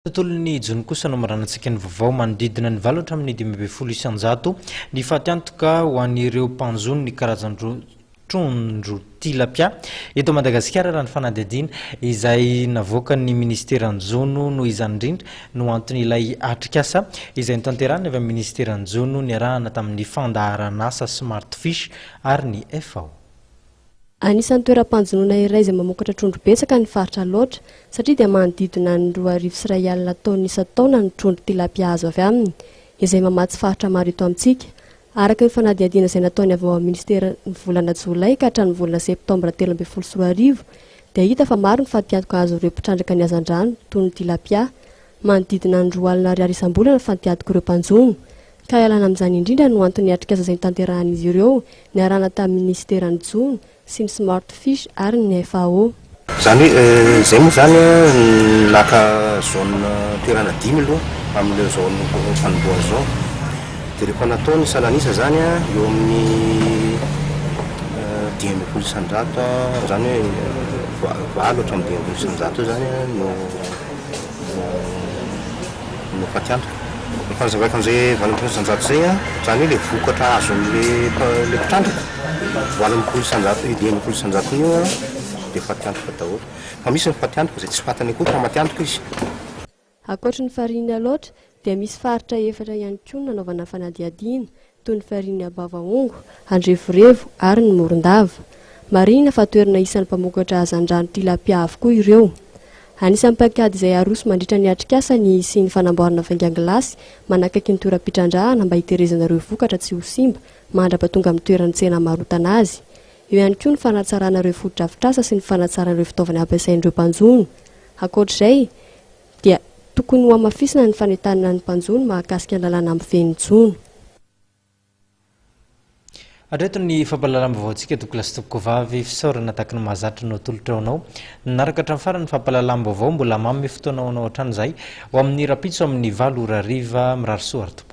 Tontolon'ny jono kosa no amaranantsika ny vaovao. Manodidina ny valo hatramin'ny 15% ny fatiantoka ho an'ireo mpanjono ny karazan-trondro tilapia eto Madagasikara raha ny fanadihadiana izay navoakan'ny ministeran'ny jono. Noho izany indrindra no anton'ilay atrikasa izay notanterahina avy amin'ny ministeran'ny jono niarahana tamin'ny fandaharanasa Smart Fish ary ny FAO. Anisan'ny toeram-panjonoana iray izay mamokatra trondro betsaka ny faritra Alaotra satria dia manodidina ny 2100 taonina isan-taona ny trondro tilapia azo avy aminy, izay mamatsy faritra maro eto amintsika. Araka ny fanadihadiana izay nataony avy ao amin'ny minisitera ny volana jolay ka hatramin'ny volana septambra 2013 dia hita fa maro ny fatiantoka azon'ireo mpitrandraka ny hazandrano toy ny tilapia. Manodidina ny 20 ariary isam-bolana ny fatiantok'ireo mpanjono. Ka hialana amin'izany indrindra no anton'ny atrikasa izay notanterahan'izy ireo niarahana tamin'ny minisiteran'ny jono sy ny Smart Fish ary ny FAO. Izany hoe izay moa izany naka zone toerana dimy aloha amin'ilay zone fanombohana izao. Dia rehefa natao ny salan'isa izany eo amin'ny 15%, izany hoe valo hatramin'ny 15% eo izany no no fatiantoka. Ny fanazavako an'izay 80% izay an, izany hoe ilay vokatra azon'ilay ilay mpitrandraka, 80%, io 50% io an, dia fatiantoka daholo. Fa misy ny fatiantoka izay tsy fantany akory fa matiantoka izy. Ankoatry ny farihin'i Alaotra dia misy faritra efatra ihany koa no nanaovana fanadihadiana, toy ny farihin'i Ambavahongo, Andrevorevo ary ny Morondava. Marihina fa toerana isan'ny mpamokatra hazandrano tilapia avokoa ireo. Anisan'ny paikady izay haroso mandritra ny atrikasa ny hisian'ny fanamboarana vaingan-gilasy manakaiky ny toeram-pitrandrahana mba hiterezana ireo vokatra tsy ho simba mandra-pahatonga amin'ny toeran'ny tsena hamarotana azy. Eo ihany koa ny fanatsarana ireo fotodrafitrasa sy ny fanatsarana ireo fitaovana ampiasain'ireo mpanjono. Ankoatra izay dia tokony hohamafisina ny fanentanana ny mpanjono mahakasika ny lalàna mifehy ny jono. Hatreto ny fampahalalam-baovaontsika tompokolahy sy tompokovavy, fisaorana tahaky ny mahazatra no atolotra ho anao. Nanaraka hatramin'ny farany ny fampahalalam-baovao, mbola manome fotoana ho anao hatrany izahay ho amin'ny rahampitso amin'ny 8 ora hariva. Mirary soa ary tompoko.